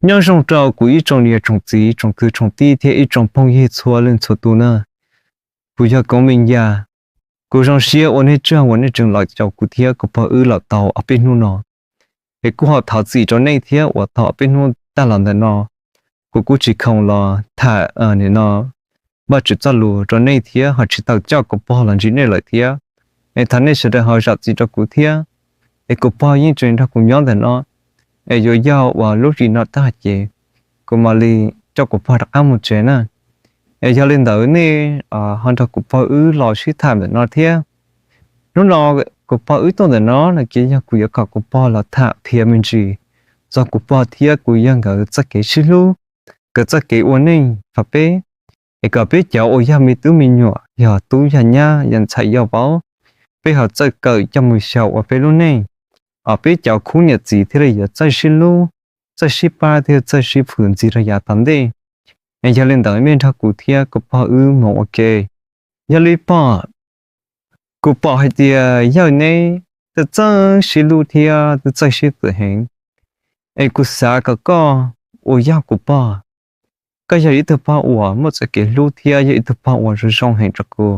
Nyob zoo rau kuv ib tsoom niam tsoom txiv tsoom kwv tsoom tij thiab ib tsoom phooj ywg txhua leej txhua tus na. Kuv yog Koob Meej Yaj. Kuv zoo siab ua nej tsaug uas nej tseem los caum kuv thiab kuv pog wb los tau ob peb hnub no. Es kuj ho thov txim rau nej thiab uas thaum ob peb hnub tag los ntawm no kuv kuj tsis khoom los tham nim no Vajtswv txoj lus rau nej thiab ho tsis tau coj kuv pog los ntsib nej lawm thiab. Es thov nej sawv daws ho zam txim rau kuv thiab. Es kuv pog yeej tseem nrog kuv nyob ntawm no. Es yuav yog uas lub hlis no tag ces kuv mam li coj kuv pog rov qab mus tsev na. Es yog li ntawd nej ho nrog kuv pog wb los sib tham ntawm no thiab. Hnub no kuv pog wb tuaj ntawm no no ces yog kuv yuav kom kuv pog los tham qhia me ntsis txog kuv pog thiab kuv yawg nkawd txoj kev sib hlub, nkawd txoj kev ua neej rau peb, es kom peb cov uas yog me tub me nyuam, yog tub yog nyab, yog ntxhais yog vauv, peb ho txawj kawm coj mus xyaum ua peb lub neej, es peb cov khub niam txiv thiaj li yuav txawj sib hlub, txawj sib pab thiab txawj sib hwm ntxiv rau yav tom ntej. Es yog li ntawd nej nrog kuv thiab kuv pog wb mus ua ke. Yog li pog, kuv pom hais tias yawg neb twb txawj sib hlub thiab twb txawj sib hwm heev. Es kuv xav kom koj uas yog kuv pog, koj yog ib tug pog uas muaj txoj kev hlub thiab yog ib tug pog uas zoo zoo heev rau kuv.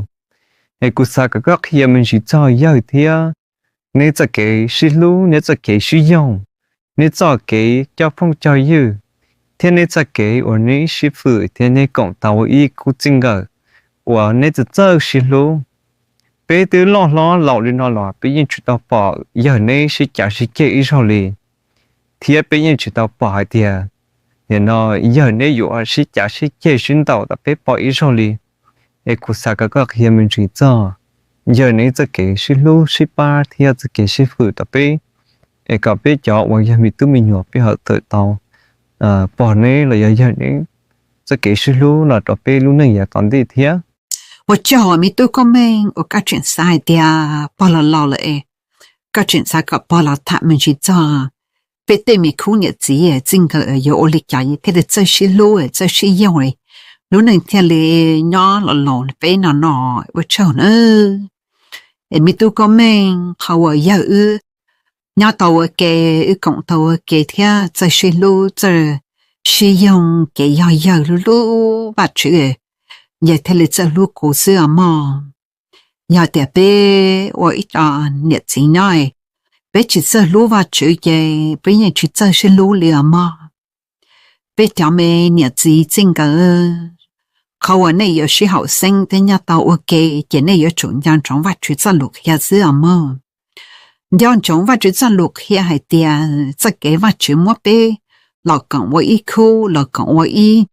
Es kuv xav kom koj qhia me ntsis txog yawg thiab neb txoj kev sib hlub, neb txoj kev sib yoog, neb txoj kev coj phooj coj ywg, thiab neb txoj kev uas neb sib hwm thiab neb koom tau ua ib khub txij nkawm uas neb txawj txawj sib hlub. Peb twb loj hlob laus li no los peb yeej tsis tau pom yawg neb sib cav sib ceg ib zaug li, thiab peb yeej tsis tau pom hais tias nim no yawg neb yuav sib cav sib ceg sib ntaus rau peb pom ib zaug li. Es kuv xav kom koj qhia me ntsis txog yawg neb txoj kev sib hlub sib pab thiab txoj kev sib hwm rau peb, es kom peb cov uas yog me tub me nyuam peb ho tawm tau pog neb los yog yawg neb txoj kev sib hlub no rau peb lub neej yav tom ntej thiab. Ua tsaug me tub Koob Meej uas koj tseem xav hais tias pog los laus lawm es koj tseem xav kom pog los tham me ntsis txog peb tej me khub niam txiv txij nkawm yuav ua li cas thiaj li txawj sib hlub txawj sib yoog, lub neej thiaj li nyob los laus peb no no. Ua tsaug na. Es me tub Koob Meej, qhov uas yawg wb nyob tau ua ke, wb koom tau ua ke thiab txawj sib hlub txawj sib yoog ces yog yawg hlub hlub Vajtswv, yawg thiaj li txawj hlub kuv xwb os mog. Yog tias peb ua ib co niam txiv nyob, peb tsis txawj hlub Vajtswv ces peb yeej tsis txawj sib hlub li os mog. Peb cov me niam txiv txij nkawm, qhov uas nej yuav sib haum xeeb thiab nyob tau ua ke ces nej yuav tsum nco ntsoov Vajtswv txoj lus qhia xwb os mog. Nco ntsoov Vajtswv txoj lus qhia hais tias txoj kev Vajtswv muab peb los koom ua ib khub, los koom ua ib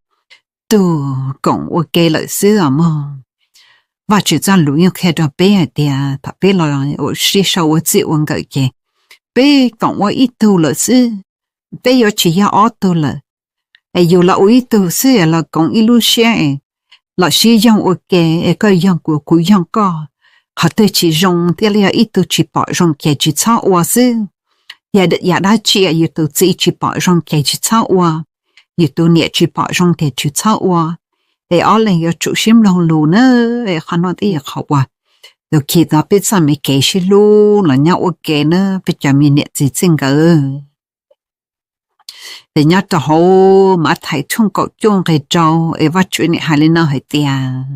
tug, koom ua ke lawm xwb os mog. Vajtswv txoj lus yeej qhia rau peb hais tias thaum peb los sib sau ua txij ua nkawm ces peb koom ua ib tug lawm xwb, peb yuav tsis yog ob tug lawm. Es yus los ua ib tug xwb los koom ib lub siab los sib yoog ua ke, es koj yoog kuv, kuv yoog koj, qhov twg tsis zoo thiaj li yog ib tug tsis pom zoo ces tsis txhob ua xwb. Yog yav dab tsi yus tus txiv tsis pom zoo ces tsis txhob ua, yus tus niam tsis pom zoo ces tsis txhob ua. Es ob leeg yuav tsum sib mloog lus na. Qhov no twb yog qhov uas tus khi tau peb txoj me kev sib hlub los nyob ua ke na peb cov me niam txiv txij nkawm. Es nyob rau hauv Mathais tshooj kaum cuaj nqe rau, es Vajtswv nim hais li no hais tias,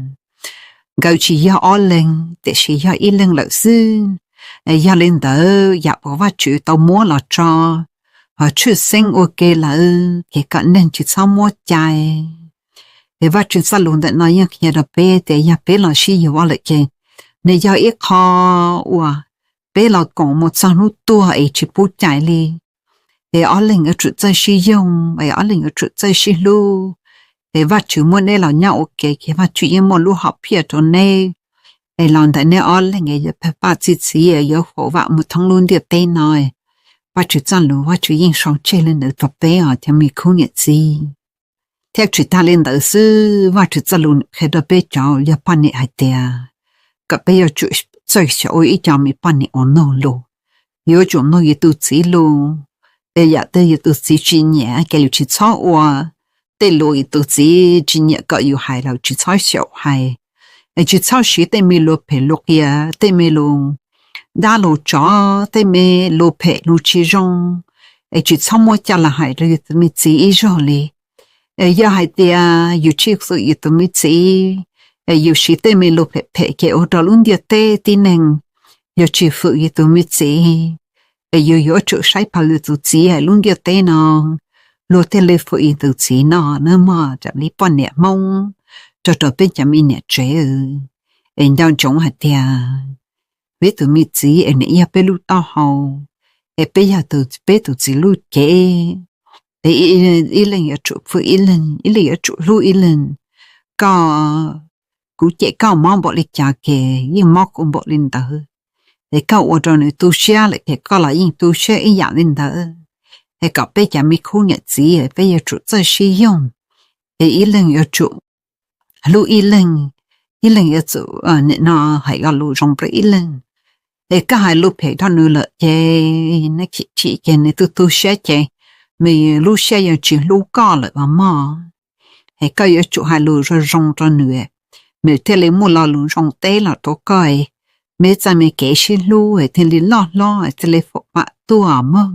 nkawd tsis yog ob leeg tiam sis yog ib leeg lawm xwb. Es yog li ntawd yam uas Vajtswv tau muab los tso ho tshwj xeeb ua ke lawm ces kom neeg tsis txhob muab cai. Es Vajtswv txoj lus ntawm no yeej qhia rau peb tias yog peb los sib yuav lawm ces nws yog ib qho uas peb los koom mus txog hnub tuag es tsis pub cai li. Es ob leeg yuav tsum txawj sib yoog, es ob leeg yuav tsum txawj sib hlub. Es Vajtswv muab neb los nyob ua ke ces Vajtswv yeej muaj lub hom phiaj rau neb. Es los ntawm neb ob leeg yuav pab pab txi txiv yuav faus vam mus thoob lub ntiaj teb no. Vajtswv txoj lus Vajtswv yeej sau tseg li ntawd rau peb os cov me khub niam txiv. Thiab tsis tag li ntawd xwb, Vajtswv txoj lus qhia rau peb cov yog poj niam hais tias kom peb yuav tsum txawj xyaum ua ib co me poj niam uas mloog lus, yuav tsum mloog yus tus txiv lus. Es yam twg yus tus txiv tsis nyiam ces yus tsis txhob ua, tej lus yus tus txiv tsis nyiam kom yus hais los tsis txhob xyaum hais. Es tsis txhob siv tej me lus phem lus qias, tej me lus dab lus tsov, tej me lus phem lus tsis zoo. es tsis txhob muab coj los hais rau yus tus me txiv ib zaug li. Es yog hais tias yus tsis fwm yus tus me txiv, es yus siv tej me lus phem phem ces ua rau lub ntiaj teb tib neeg yuav tsis fwm yus tus me txiv. Es yus yuav tsum saib pab yus tus txiv hais lub ntiaj teb no luag thiaj li fwm yus tus txiv no na mog, raws li poj niam Hmoob rau rau peb cov me niam tsev. Es nco ntsoov hais tias peb tus me txiv es nws yog peb lub taub hau, es peb yog tus, peb tus txiv lub cev, es ib leeg yuav tsum fwm ib leeg, ib leeg yuav tsum hlub ib leeg. Koj, kuv cem koj mob npaum li cas ces yeej mob kuv npaum li ntawd. Es koj ua rau nws tu siab lawm ces koj los yeej tu siab ib yam li ntawd. Es kom peb cov me khub niam txiv peb yuav tsum txawj sib yoog, es ib leeg yuav tsum hlub ib leeg, ib leeg yuav tsum nim no hais lo lus zoo rau ib leeg. Es koj hais lus phem rau nws lawm ces nws chim chim ces nws tu tu siab ces nws lub siab yuav tsis hlub koj lawm os mog. Es koj yuav tsum hais lus zoo zoo rau nws, nws thiaj li muaj lo lus zoo teb los rau koj, peb txoj me kev sib hlub thiaj li loj hlob thiaj li foom fam tuaj mog,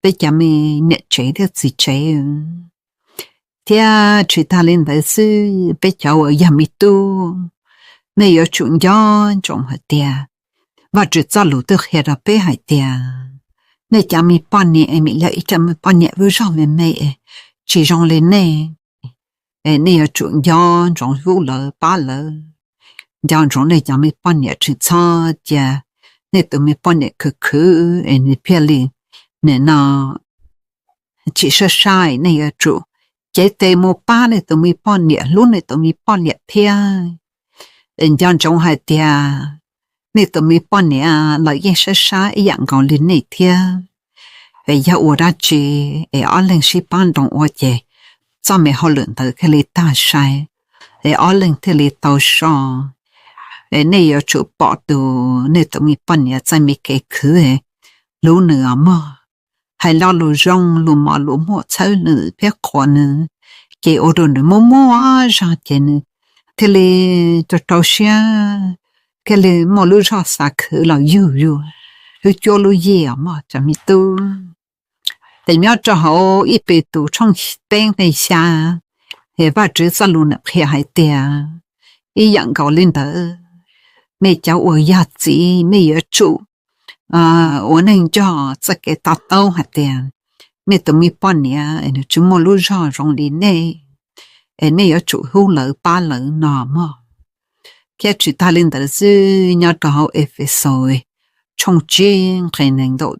peb cov me niam tsev thiab txiv tsev. Thiab tsis tas li ntawd xwb, peb cov uas yog me tub, nej yuav tsum nco ntsoov hais tias Vajtswv txoj lus twb qhia rau peb hais tias nej cov me poj niam es nws yog ib co me poj niam lub zog me me es tsis zoo li nej, es nej yuav tsum nco ntsoov hlub lawv pab lawv. Nco ntsoov nej cov me poj niam, tsis txhob cia nej tus me poj niam khwv khwv es nws thiaj li nim no tsis saib saib. Nej yuav tsum cev tes mus pab nej tus me poj niam, hlub nej tus me poj niam thiab. Es nco ntsoov hais tias nej tus me poj niam los yeej saib saib ib yam nkaus li nej thiab. Es yog ua dab tsi es ob leeg sib pab nroo ua ces txoj me hauj lwm ntawd thiaj li tag sai, es ob leeg thiaj li tau so. Es nej yuav tsum pom tus, nej tus me poj niam txoj me kev khwv, hlub nws os mog. Hais lo lus zoo, lus mos lus muag txhawb nws thiab qhuas nws, ces ua rau nws muaj muaj zog ces nws thiaj li rau rau siab, thiaj li muaj lub zog xav khwv los yug yus lub cuab lub yig os mog cov me tub. Ces nyob rau hauv Ib Petus tshooj peb nqe xya, es Vajtswv txoj lus nws qhia hais tias ib yam nkaus li ntawd, nej cov uas yog txiv nej yuav tsum ua neej nco txoj kev to taub hais tias nej tus me poj niam es nws tsis muaj lub zog zoo li nej, es nej yuav tsum hlub lawv pab lawv no mog. Thiab tsis tas li ntawd xwb, nyob rau hauv Efexus tshooj tsib nqe nees nkaum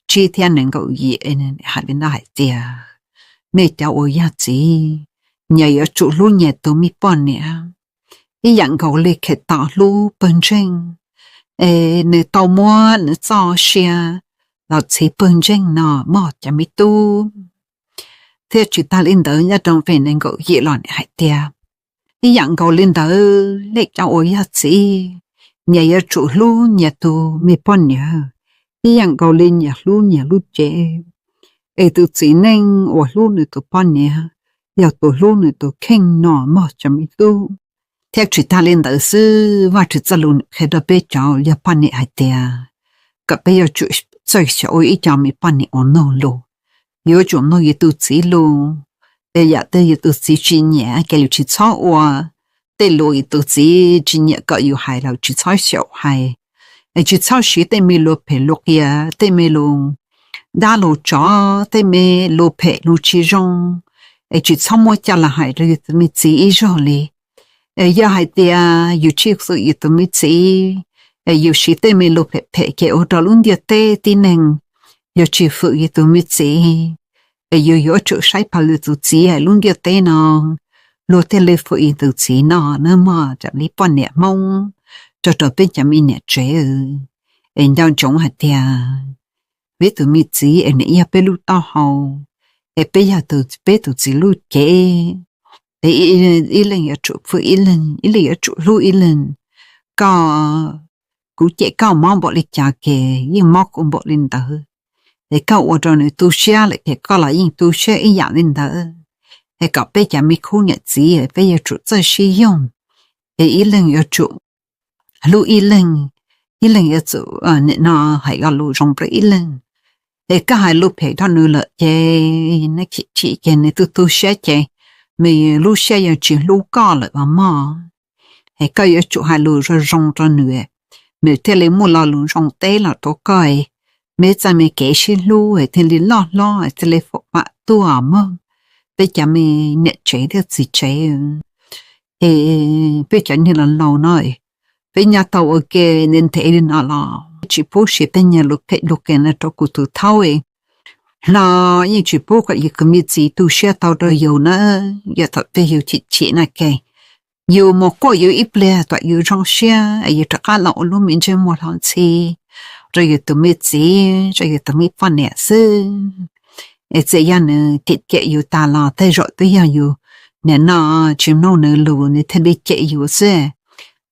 tsib thiab nees nkaum yim hais li no hais tias nej cov uas yog txiv, nyias yuav tsum hlub nyias tus me poj niam ib yam nkaus li Khetos hlub pawg ntseeg, es nws tau muab nws txoj sia los txhiv pawg ntseeg no mog cov me tub. Thiab tsis tas li ntawd, nyob rau nqe nees nkaum yim los nws hais tias ib yam nkaus li ntawd, nej cov uas yog txiv, nyias yuav tsum hlub nyias tus me poj niam ib yam nkaus li nyias hlub nyias lub cev. Es tus txiv neej uas hlub nws tus poj niam yog tus hlub nws tus kheej no mog cov me tub. Thiab tsis tas li ntawd xwb, Vajtswv txoj lus nws qhia rau peb cov yog poj niam hais tias kom peb yuav tsum txawj xyaum ua ib co me poj niam uas mloog lus, yuav tsum mloog yus tus txiv lus. Es yam twg yus tus txiv tsis nyiam ces yus tsis txhob ua, tej lus yus tus txiv tsis nyiam kom yus hais los tsis txhob xyaum hais. Es tsis txhob siv tej me lus phem lus qias, tej me lus dab lus tsov, tej me lus phem lus tsis zoo, es tsis txhob muab coj los hais rau yus tus me txiv ib zaug li. Es yog hais tias yus tsis fwm yus tus me txiv, es yus siv tej me lus phem phem ces ua rau lub ntiaj teb tib neeg yuav tsis fwm yus tus me txiv. Es yus yuav tsum saib pab yus tus txiv hais lub ntiaj teb no luag thiaj li fwm yus tus txiv no na mog, raws li poj niam Hmoob rau rau peb cov me niam tsev. Es nco ntsoov hais tias peb tus me txiv es nws yog peb lub taub hau, es peb yog tus, peb tus txiv lub cev, es ib leeg yuav tsum fwm ib leeg, ib leeg yuav tsum hlub ib leeg. Koj, kuv cem koj mob npaum li cas ces yeej mob kuv npaum li ntawd. Es koj ua rau nws tu siab lawm ces koj los yeej tu siab ib yam li ntawd. Es kom peb cov me khub niam txiv peb yuav tsum txawj sib yoog, es ib leeg yuav tsum hlub ib leeg, ib leeg yuav tsum nim no hais lo lus zoo rau ib leeg. Es koj hais lus phem rau nws lawm ces nws chim chim ces nws tu tu siab ces nws lub siab yuav tsis hlub koj lawm os mog. Es koj yuav tsum hais lus zoo zoo rau nws, nws thiaj li muaj lo lus zoo teb los rau koj. Me txoj me kev sib hlub thiaj li loj hlob, thiaj li foom pam tuaj mog. Peb cov me niam tsev thiab txiv tsev, es peb cov niag laus laus no, peb nyob tau ua ke ntev ntev li no los tsis pub siv tej nyuag lus phem lus qis no rau kuv tus thaub. Hlo yeej tsis pub kom yus tus me txiv tu siab tau rau yus na. Yog thaum twg yus chim chim no ces yus mus quaj yus ib pliag kom yus zoo siab es yus rov qab los ua lub me ntsej muag hlob ntxhi rau yus tus me txiv, rau yus tus me poj niam xwb. Es txawm yog nws cem cem yus tas los tej zaum twb yog yus nim no tsis mloog nws lus nws thiaj li cem yus xwb.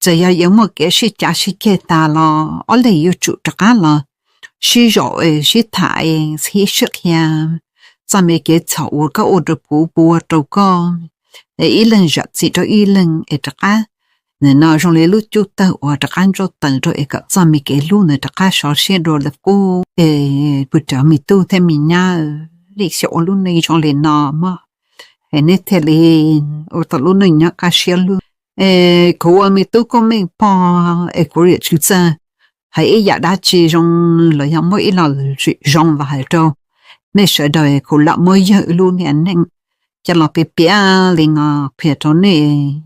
Txawm yog yuav muaj kev sib cav sib ceg tas los ob leeg yuav tsum rov qab los sib zaum sib tham es sib qhia txoj me kev txhaum uas koj ua rau kuv kuv ua rau koj, es ib leeg zam txim rau ib leeg es rov qab, nim no zoo li lub cub tawg uas rov qab ntsauj taws rau es kom txoj me kev hlub ntawd rov qab sov siab dua lawm qub. Es kuv cov me tub thiab me nyab, nej xyaum ua lub neej zoo li no mog, es nej thiaj li ua tau lub neej nyob kaj siab lug. Es kuv ua me tub koj me pog es kuv yuav tsum txawj hais ib yam dab tsi zoo los yog muab ib lo lus tsis zoo los hais rau nej sawv daws, kuv lam muab yawg lub niag neej coj los piav piav li no qhia rau nej.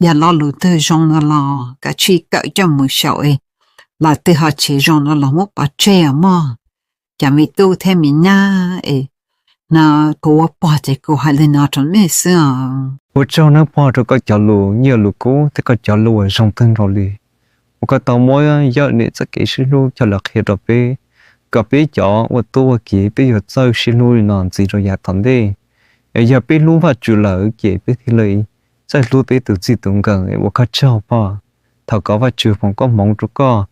Yog lo lus twg zoo no los kav tsij kawm coj mus xyaum, los twg ho tsis zoo no los muab pov tseg os mog. Cov me tub thiab me nyab es, no kuv ua pog ces kuv hais li no rau nej xwb os. Ua tsaug nawb pog rau koj cov lus nyiaj lus kub thiab koj cov lus uas zoo kawg nkaus li, uas koj tau muab yawg niam txoj kev sib hlub coj los qhia rau peb, kom peb cov ua tub ua kiv peb yuav txawj sib hlub li no ntxiv rau yav tom ntej. Es yog peb hlub Vajtswv lawm ces peb thiaj li txawj hlub peb tus txij tus nkawm. Ua koj tsaug pog, thov kom Vajtswv foom koob hmoov rau koj,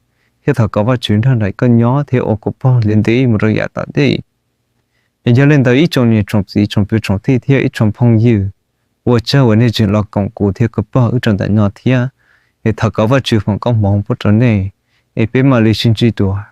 thiab thov kom Vajtswv nrog nraim koj nyob thiab ua kuv pog li ntev mus rau yav tom ntej. Es yog li ntawd ib tsoom niam tsoom txiv tsoom pw tsoom tij thiab ib tsoom phooj ywg, ua tsaug uas nej tseem los koom kuv thiab kuv pog wb rau ntawm no thiab. Es thov kom Vajtswv foom koob hmoov pub rau nej, es peb mam li sib ntsib dua.